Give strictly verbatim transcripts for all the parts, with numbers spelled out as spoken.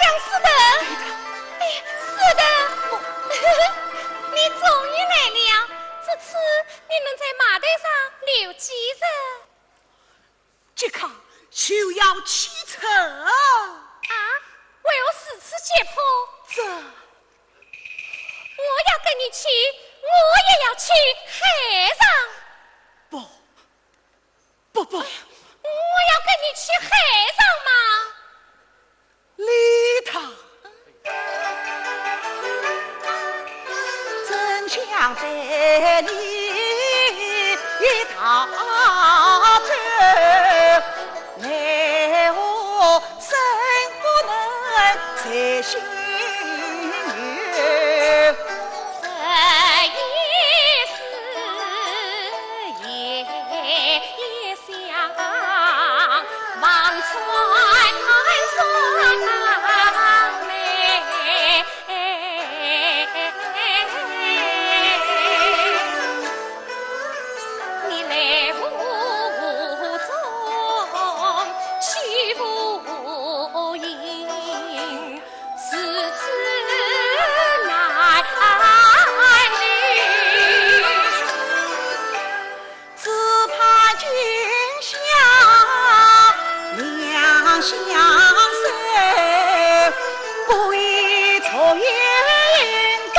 江世德，哎呀，世德，你终于来了，这次你能在码头上留几日？即刻就要启程。啊？为何如此急迫？这……我要跟你去，我也要去海上。不，不，不。我要跟你去海上嘛。李唐，怎想得你一逃走，奈何身不能随心游。这一世也 想望穿双眉，你来无踪，去无影。 如此难离。只盼今宵两相守，不与昨夜多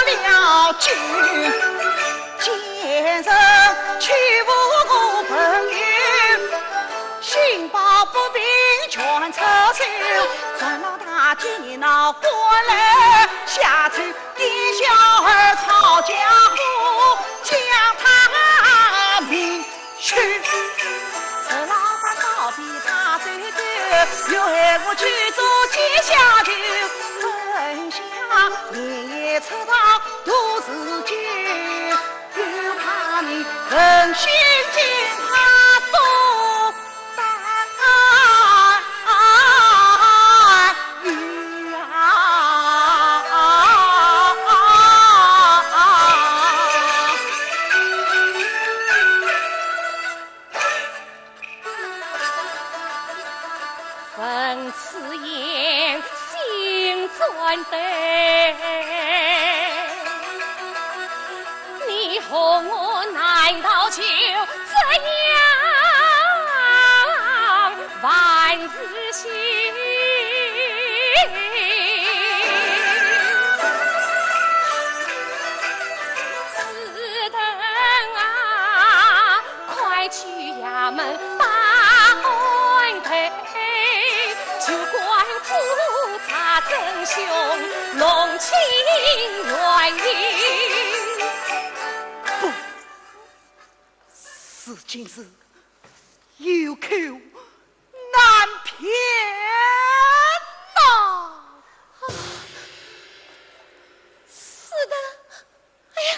了酒。 今日去无朋友，心抱不平全出手。烦恼大姐你闹官来下咒，店小二抄家伙，将他命去。陈老板倒比他最对，又害我去做奸下头，本想连夜出逃度时间。 又怕你狠心进他多担忧啊！闻此言心转抖，你和我难道就这样万事休？是的啊， 快去衙门把案头，就官府查真凶，弄清原因。不，如今是有口难辩呐。是的， 哎呀，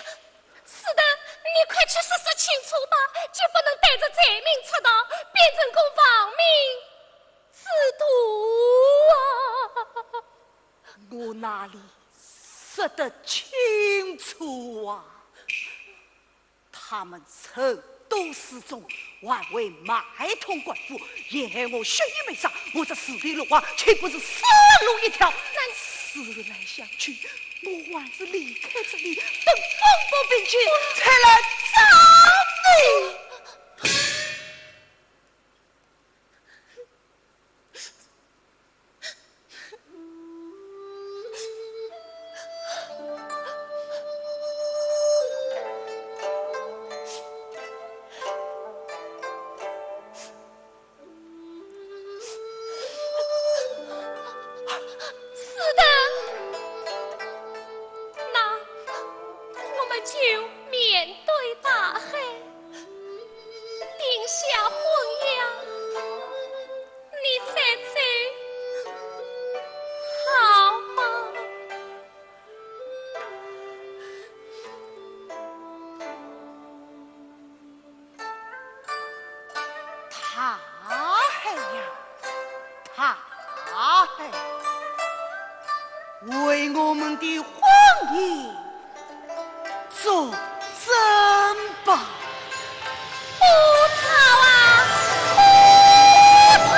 是的，你快去说说清楚吧，就不能带着罪名出逃，变成个亡命之徒啊！我哪里说得清楚啊？他们曾 都市中，还会买通官府，陷害我血雨没上，我这死地落王岂不是死路一条？那思来想去，我还是离开这里，等风波平静，再来找你。 是的，那我们就面对大海，定下婚约，你再走好吗？ 大海呀，大海，为我们的婚姻作证吧。不逃啊，不逃！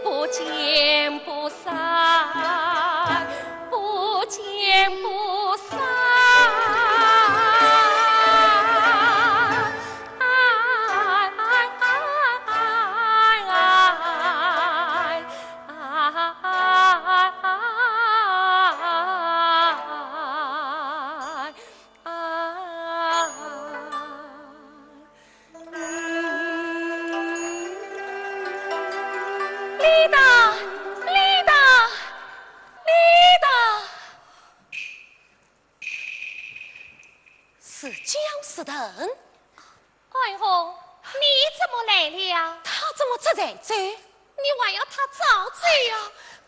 不见不散，不见不散。李达，李达，李达！是焦士腾。 哎呦，你怎么来了？他怎么出来哉？你还要他早走呀？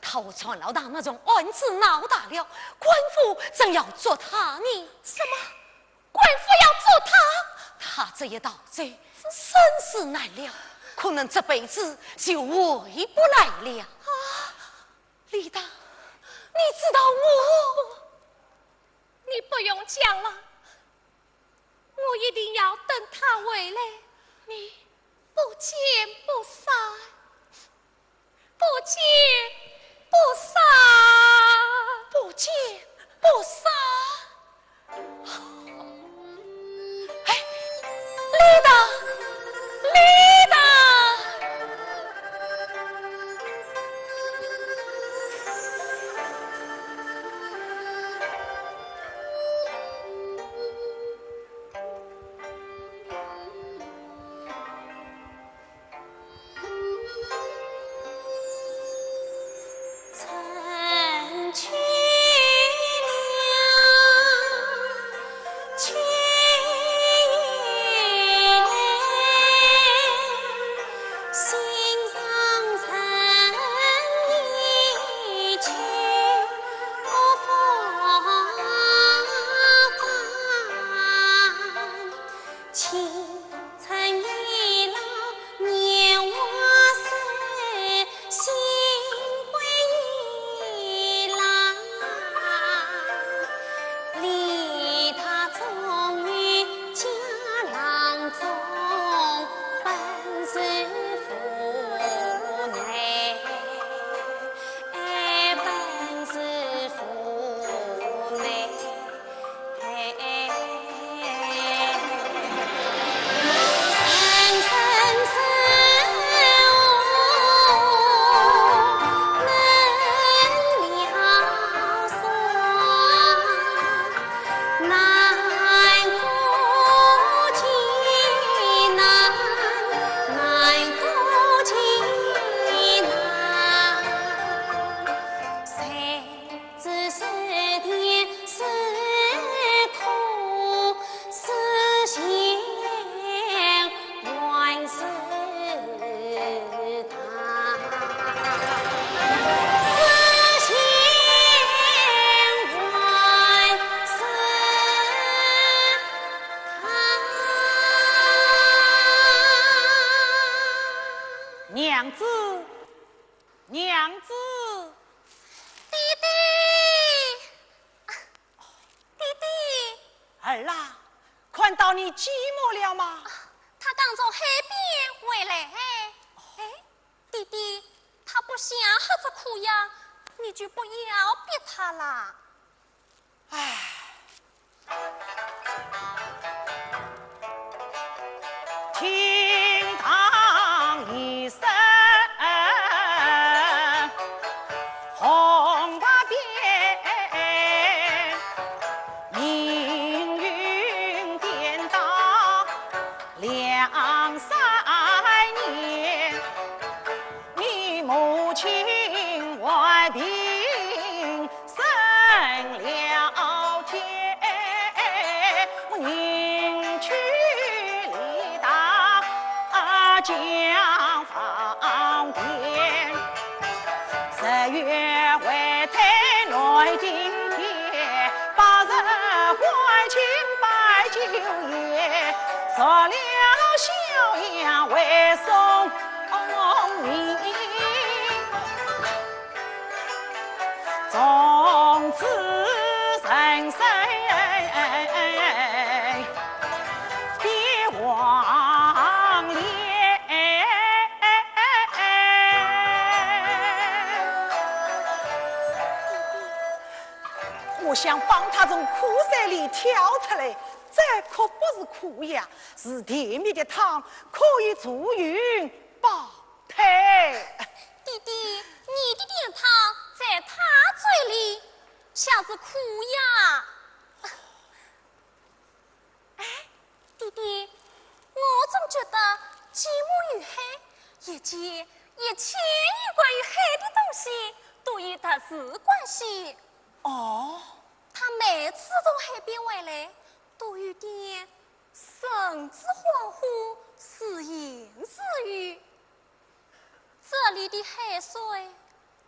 他和船老大那桩案子闹大了，官府正要捉他呢。什么？官府要捉他？他这一逃走，生死难料，可能这辈子就回不来了。啊！李达，你知道我……你不用讲了。 我一定要等他回来，你不见不散，不见不散，不见不散。哎，李达，李达！ 娘子，娘子。爹爹，啊，爹爹。儿啊，看到你寂寞了吗？啊，他刚从海边回来。哎，爹爹，他不想喝这苦药，你就不要逼他啦。 唉。厅堂一声，红瓦匾，命运颠倒两三年。 你母亲患病升了天，我迎娶李达家方便。十月怀胎来进天，八十欢庆摆酒宴，着了小样为送 功名。从此人生变黄脸。我想帮她从苦水里跳出来，这可不是苦药，是甜蜜的汤，可以助孕保胎。弟弟，你的甜汤在她嘴里像是苦药。哎，弟弟，我总觉得寂寞与海，以及一切有关于海的东西，都有特殊关系。哦。他每次从海边回来，都有点神志恍惚，似言似语。这里的海水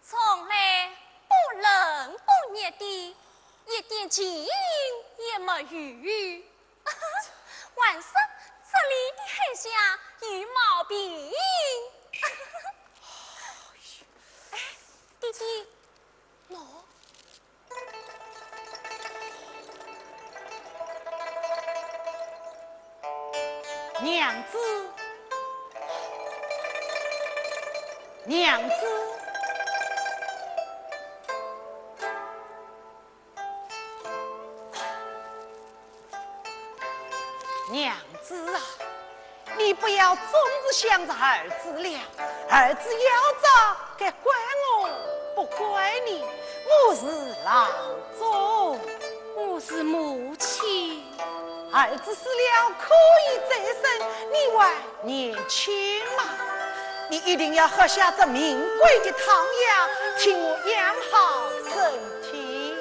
从来不冷不热的，一点情也没有。还说这里的海象有毛病。哎，弟弟，喏。 娘子，娘子。 娘子啊，你不要总是想着儿子了，儿子要找该怪我不怪你，我是郎中，我是母亲。儿子死了可以再生，你还年轻嘛，你一定要喝下这名贵的汤药，替我养好身体。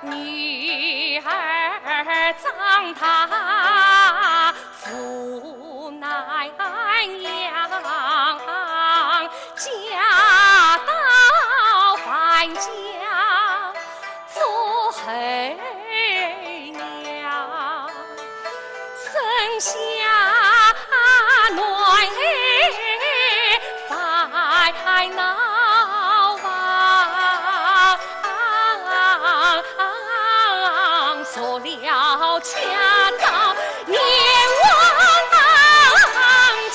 女儿长大 嫁到樊家做后娘，生下男儿烦恼啊，做了家中念王强。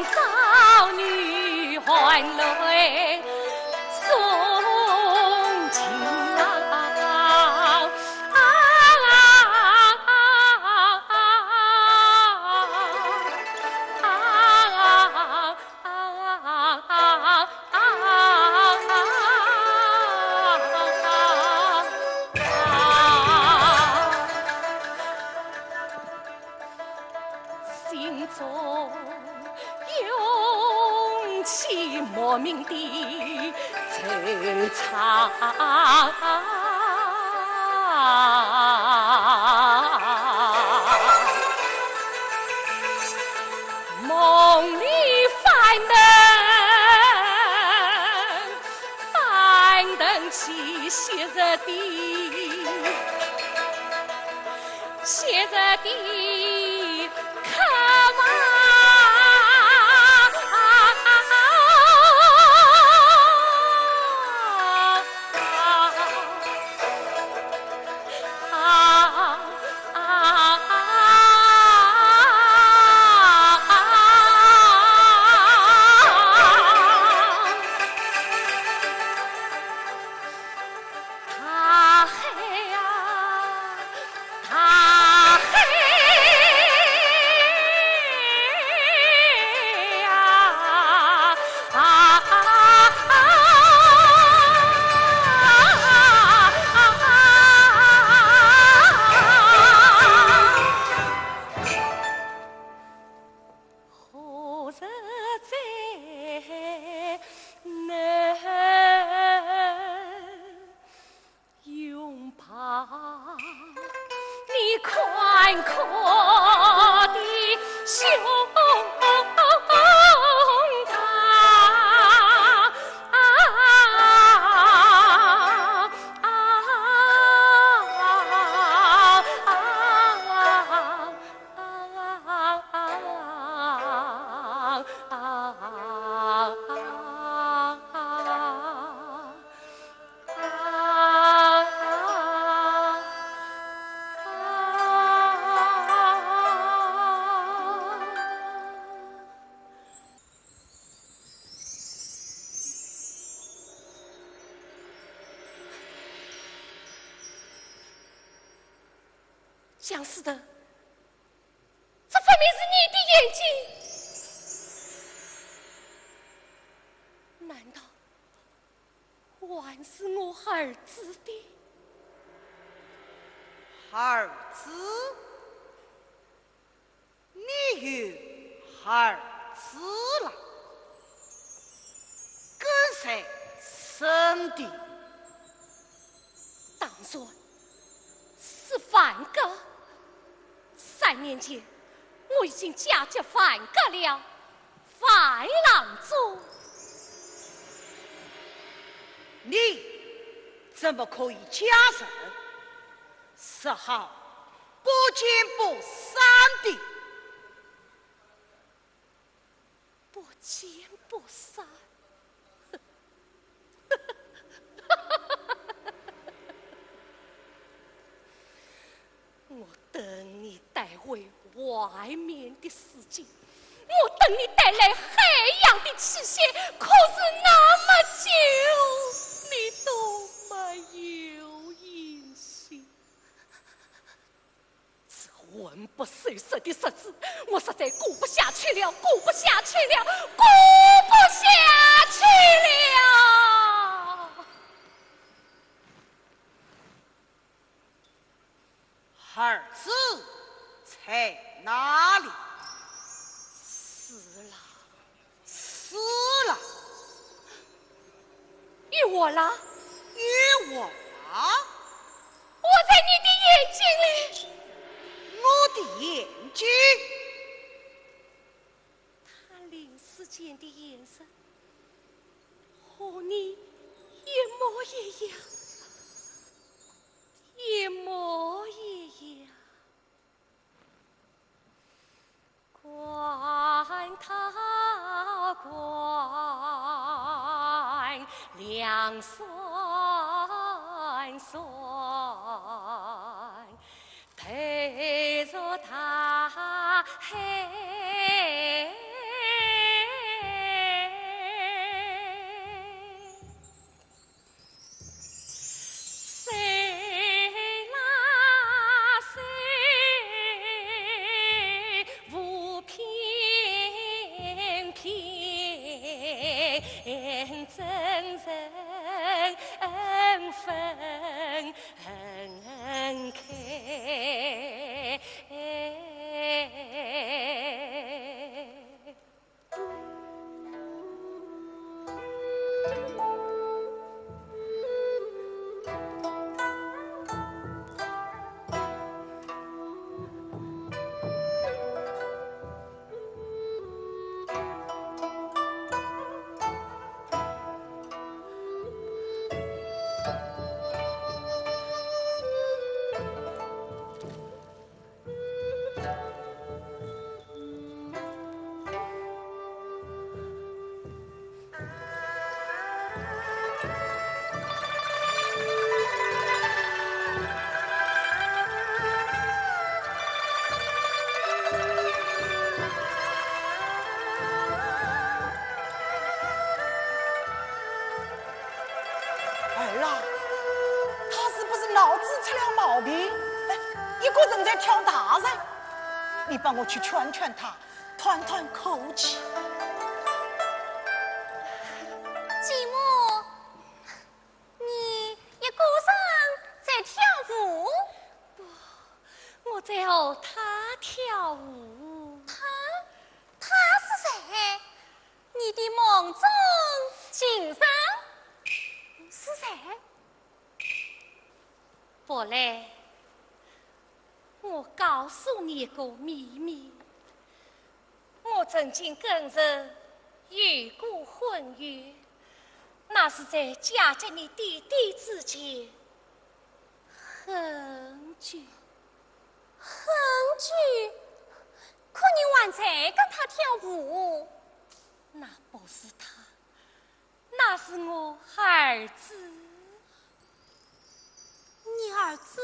少女含泪送情郎。心中涌起莫名的惆怅。梦里翻腾，翻腾起昔日的 昔日的渴望。大海呀，大海呀，啊，何日再能 拥抱你宽阔的胸相思的，这分明是你的眼睛，难道 还是我儿子的？儿子？你有儿子了？跟谁生的？当然是樊格。三年前，我已经嫁给樊格了。 樊郎中。你怎么可以嫁人？说好不见不散的。不见不散？ 我等你带回外面的世界，我等你带来海洋的气息，可是那么久，你都没有音信。这魂不守舍的日子，我实在过不下去了，过不下去了，过不下去了。 儿子在哪里？死了。死了？与我了？与我了？我在你的眼睛里。我的眼睛？他临死前的眼神，和你一模一样。 一模一样。儿啊，他是不是脑子出了毛病？哎，一个人在挑大柴，你帮我去劝劝他， 喘喘口气。继母，你一个人在跳舞？不，我在和他跳舞。他？他是谁？你的梦中情人？是谁？ 宝贝，我告诉你一个秘密，我曾经跟人有过婚约，那是在嫁给你爹爹之前很久。很久？可你还在跟他跳舞？那不是他， 那是我儿子。你儿子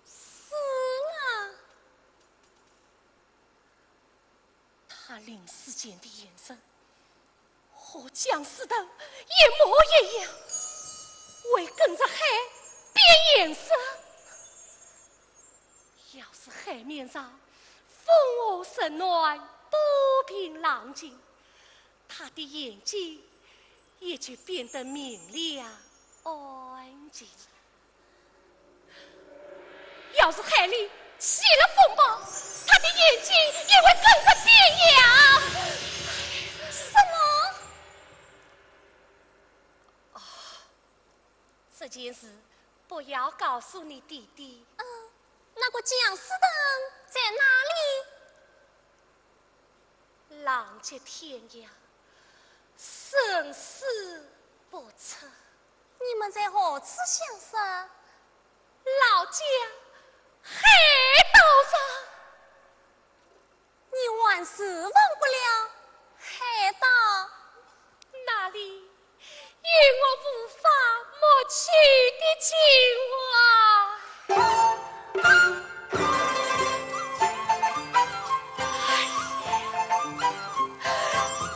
死了？他临死前的眼神和僵尸头一模一样，会跟着海变颜色。要是海面上风和日暖，波平浪静， 他的眼睛也就变得明亮安静。要是海里起了风暴，他的眼睛也会跟着变样。什么？啊，这件事不要告诉你爹爹。嗯，那个僵尸头在哪里？ 浪迹天涯，生死不测。你们在何处相识？老家海岛上。你还是忘不了海岛？那里 有我无法抹去的情怀。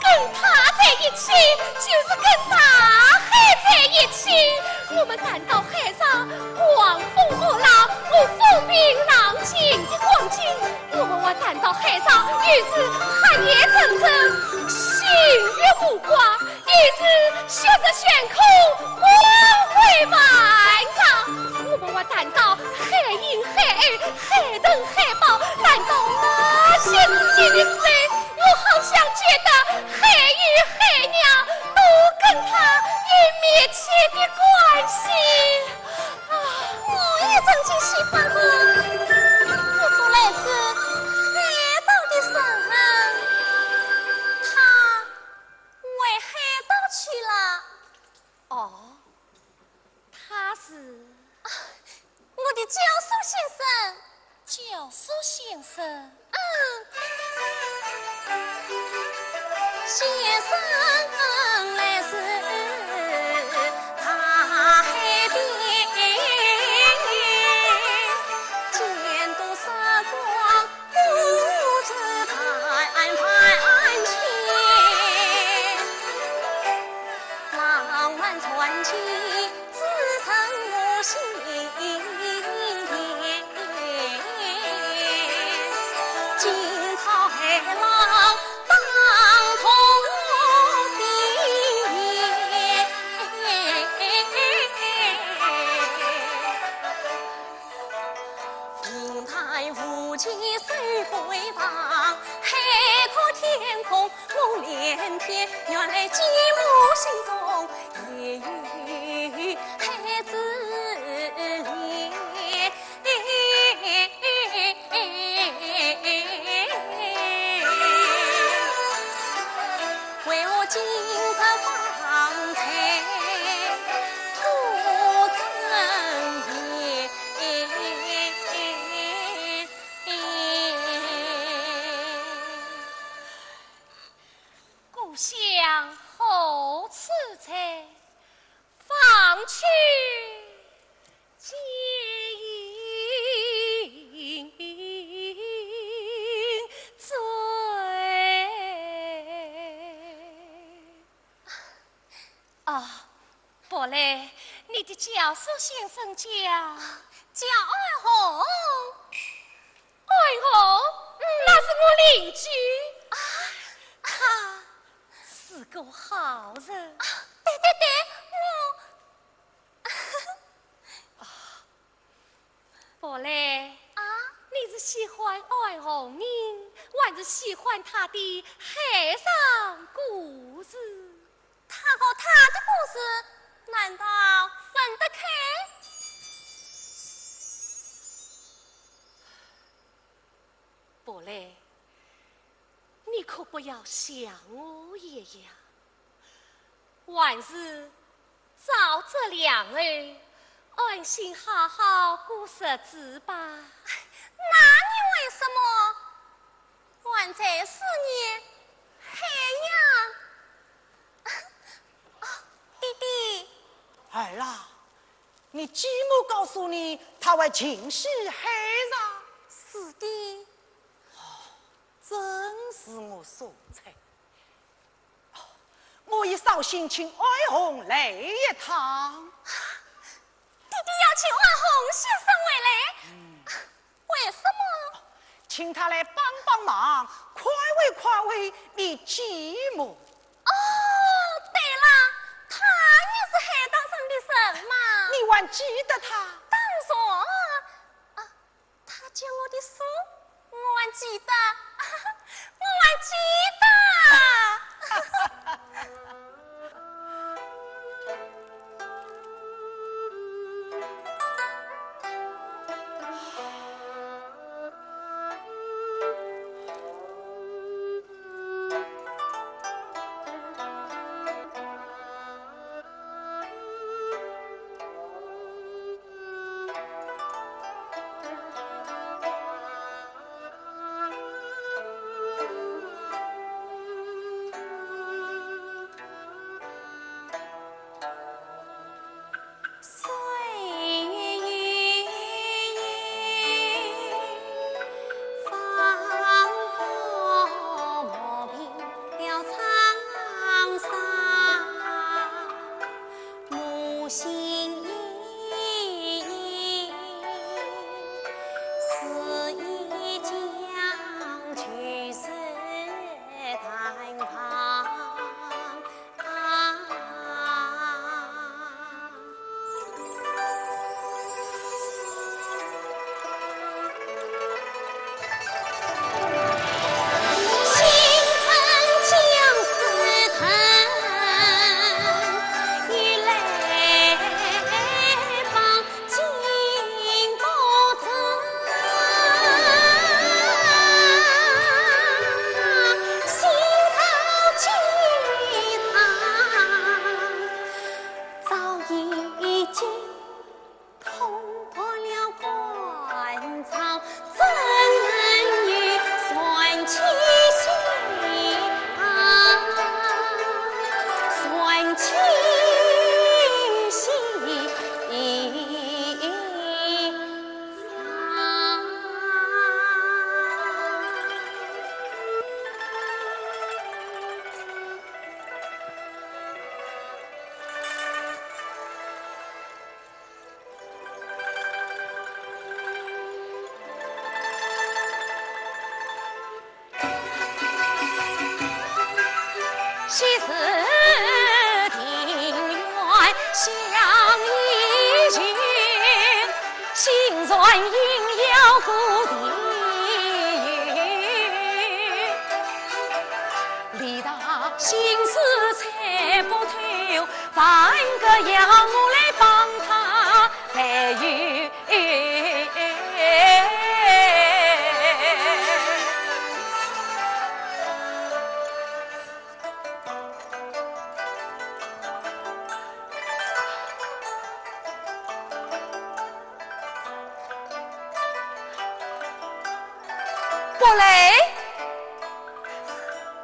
跟他在一起，就是跟大海在一起。我们谈到海上狂风恶浪和风平浪静的光景，我们还谈到海上有时黑夜沉沉，星月无光， 有时血色悬空，光辉万丈。我们还谈到海鹰、海鸥、海豚、海豹，谈到那些事情的时候，我好像觉得海鱼、海鸟都跟他有密切的关系。啊，我也曾经喜欢过一个来自海岛的人，他 回海岛去了。哦，他是？啊，我的教书先生。教书先生？嗯。先生来自大海边，见多识广， 不知谈判情，浪漫传奇，只剩我心田。原来继母心中也有孩子了。为何今朝方才吐真言？ 故乡何处在？方卿见罪。 啊，宝贝，你的教书先生叫……叫安红。安红？嗯。那是我邻居。啊，她是个好人。啊，对，对，对，我……啊， 宝贝，啊？你是喜欢安红呢，还是喜欢她的海上故事？她和她的故事，难道分得开？宝贝，你可不要像我一样，还是 早择良人，安心好好过日子吧。那你为什么还在思念海洋？哦，爹爹。儿啊，你继母告诉你，她还尽是海上。是的。哦，真是我所猜。 我已捎信请安红来一趟。爹爹要请安红先生回来？嗯。为什么？请他来帮帮忙，宽慰宽慰你继母。哦，对了，她也是海岛上的人嘛。你还记得她？当然。啊， 她教我的书，我还记得，我还记得。三个要我来帮他排雨。过来。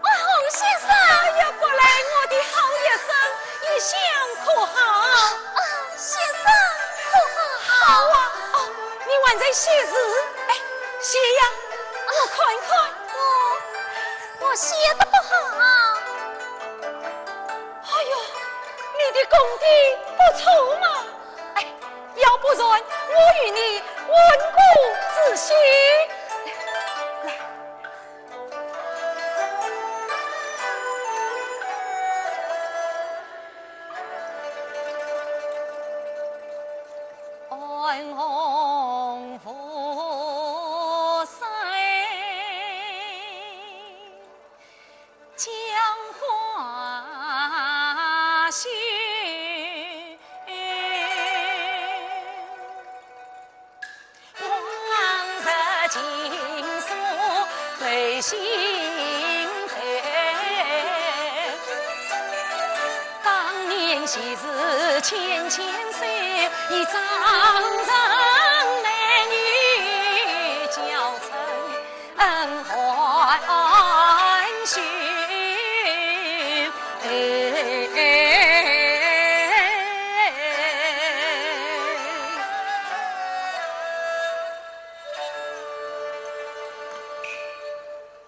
啊，洪先生！哎呀，过来，我的好学生，一向可好？啊，先生可好？好啊。哦，你还在写字？哎，写呀，我看看。我，我写得不好。哎呦，你的功底不错嘛。哎，要不然我与你温故知新。来。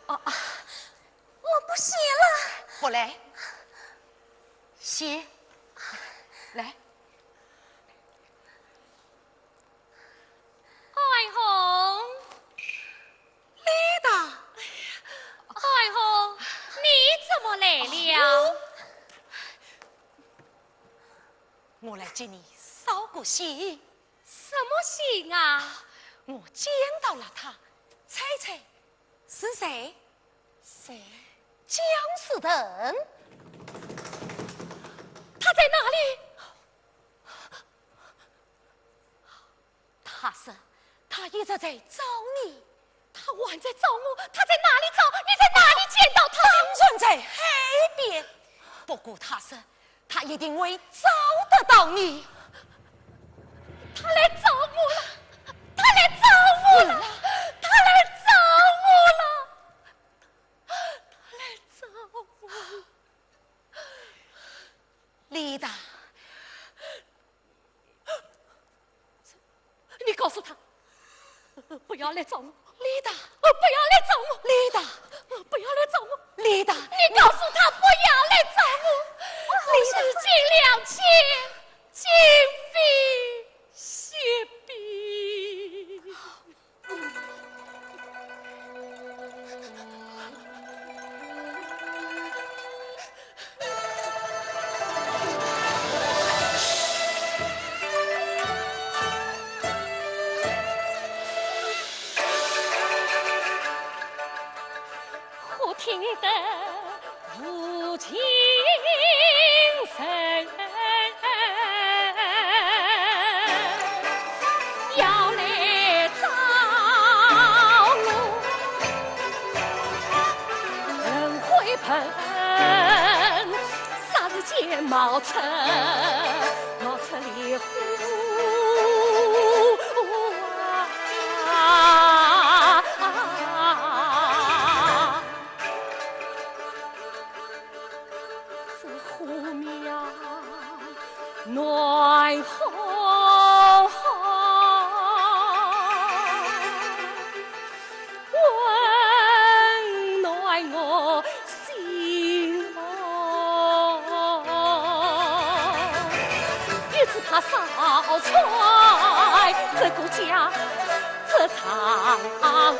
哦，啊，我不写了。不来，写，来。 爱红。李达。爱红，你怎么来了？我来给你捎个信。什么信啊？我见到了他，猜猜是谁？谁？姜士腾。他在哪里？ 他说他一直在找你。他还在找我？他在哪里找？你在哪里见到他？当然在海边。不过他说他一定会找得到你。他来找我了，他来找我了，是啊。他来找我了，他来找我了。李达， 你告诉他，不要来找我。李达，不要来找我。李达，不要来找我。李达，你告诉他不要来找我。我已经两千，今非昔比。 忽听得无情人要来找我，轮回盆霎时间冒出，冒出烈火啊！ 这火苗暖烘烘，温暖我心窝。一直怕烧穿这个家，这场梦。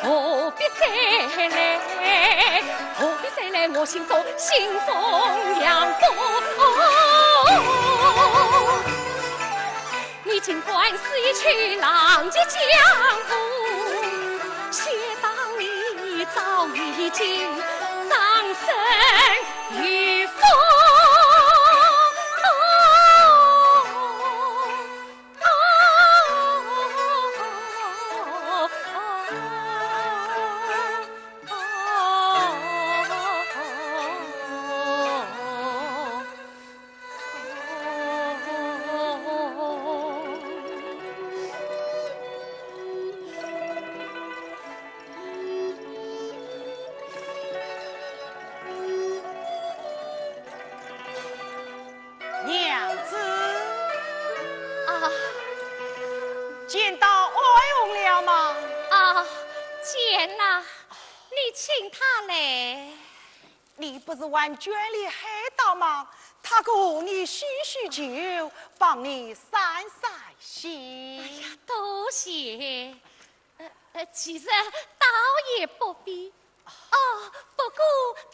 何必再来？何必再来？我心中心风扬波。你尽管死去浪迹江湖，且当你早已经葬身于风。娘子。啊。见到哀红了吗？啊，见了。你请她来。你不是还捐了海盗吗？她可和你叙叙旧，帮你散散心。哎呀，多谢。呃，呃，其实倒也不必。哦，不过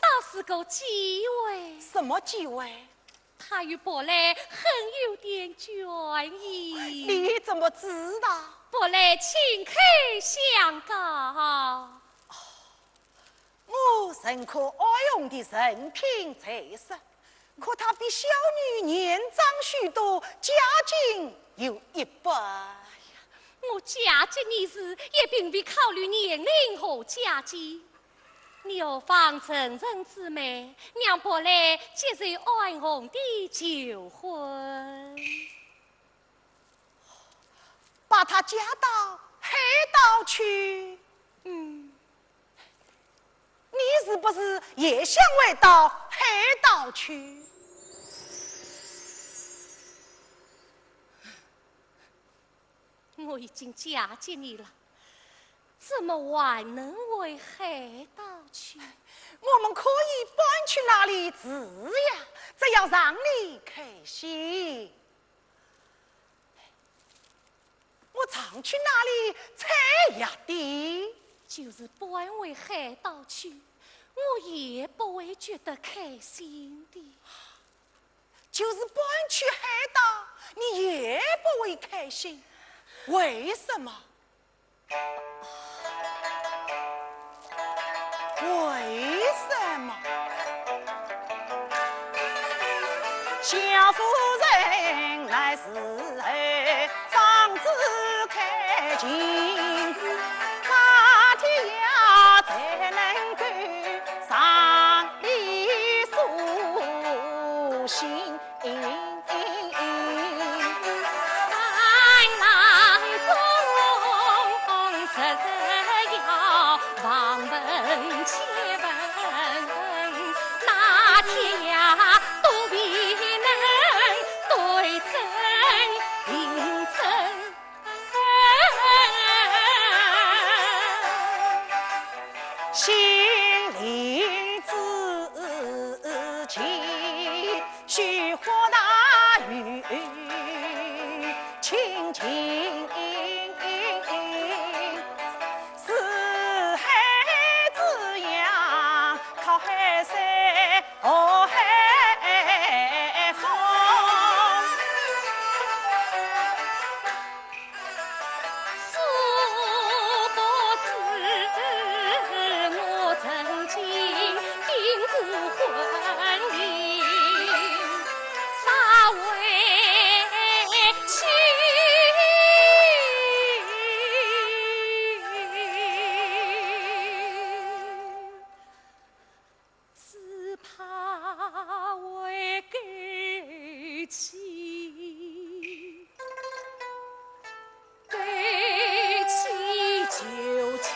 倒是个机会。什么机会？她与薄来很有点眷意。你怎么知道？薄来亲口相告。我认可哀红的人品才识，可她比小女年长许多，家境又一般。我嫁给你时也并未考虑年龄和家境，你何妨趁人之危，让薄来接受哀红的求婚。把她嫁到海盗去？嗯。你是不是也想回到海盗去？我已经嫁给你了，怎么还能回海盗去？我们可以搬去那里住呀，只要让你开心。我常去那里采药的。就是搬回海盗去，我也不会觉得开心的。就是搬去海盗，你也不会开心。为什么？为什么？夏夫人来时候，方子开琴，那天呀，才能够上里书信。 心灵之间，虚火大雨，清清，四海之洋，靠海水和海风。 只怕为狗妻，狗妻旧情。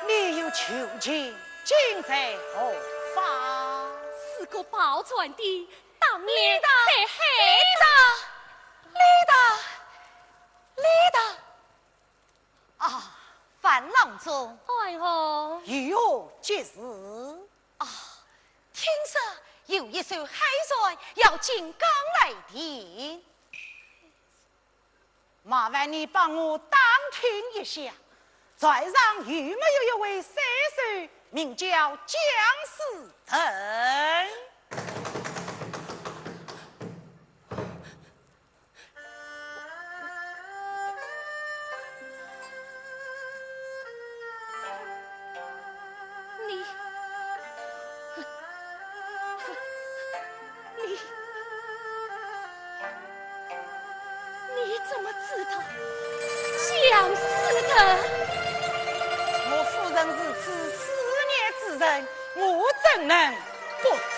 你有旧情，今在何方？是个宝船的，当年在海盗。李达，李达，李达。啊，伴郎中。哎哟。有何急事？啊，听说有一首海船要进港来停。 麻烦你帮我打听一下，船上有没有一位水手，名叫姜士腾？你，你， 你怎么知道姜士腾？我夫人如此思念之人，我怎能不知？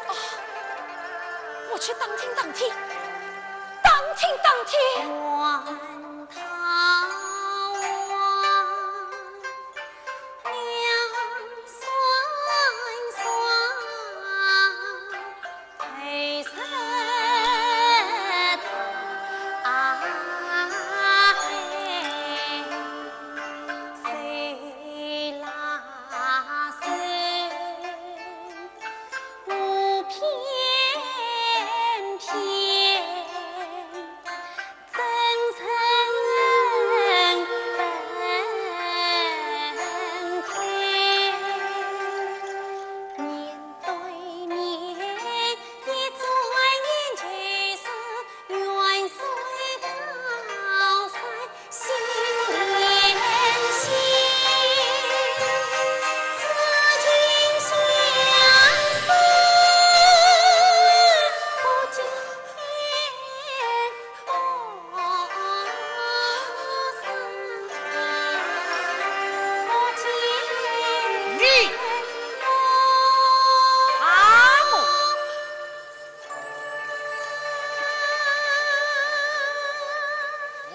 啊，我去打听打听，打听打听。你，阿母，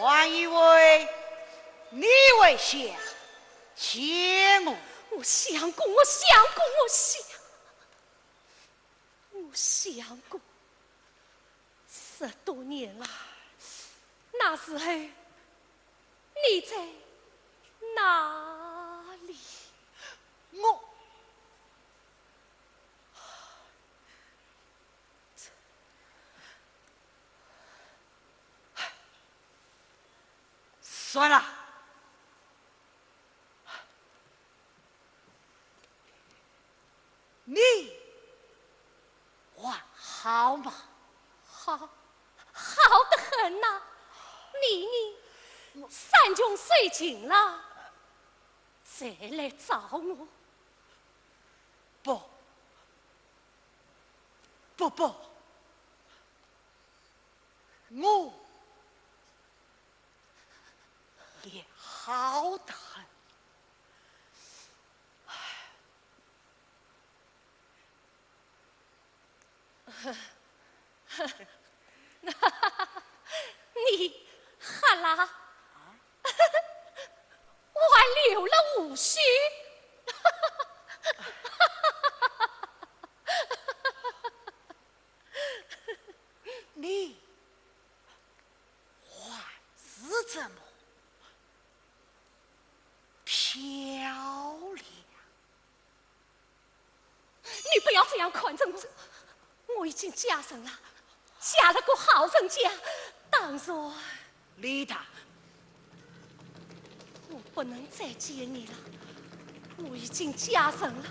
还以为你会想见我。我想过，我想过，我想，我想过。 十多年了，那时候你在哪里？我，算了。 你还好吗？好，好得很呐。你呢？山穷水尽了，才来找我。不，不，不，我 也好得很。你哈啦，我还留了胡须。你 还是这么漂亮。你不要这样看着我，我已经嫁人了，嫁了个好人家，当然。丽塔， 我不能再见你了，我已经嫁人了，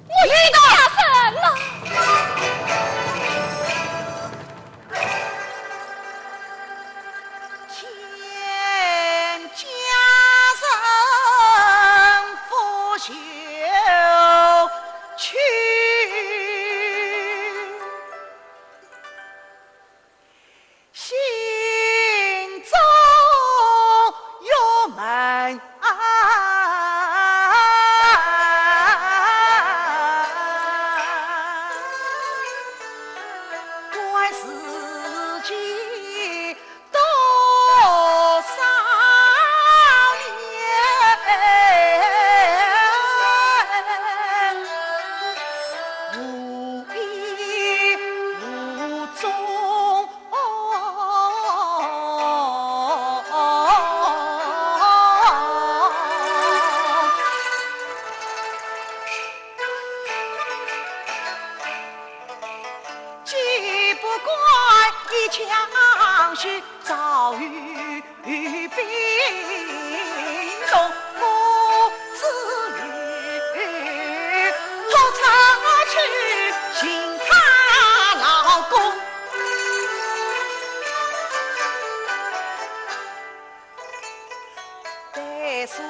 我已经嫁人了。哎，苏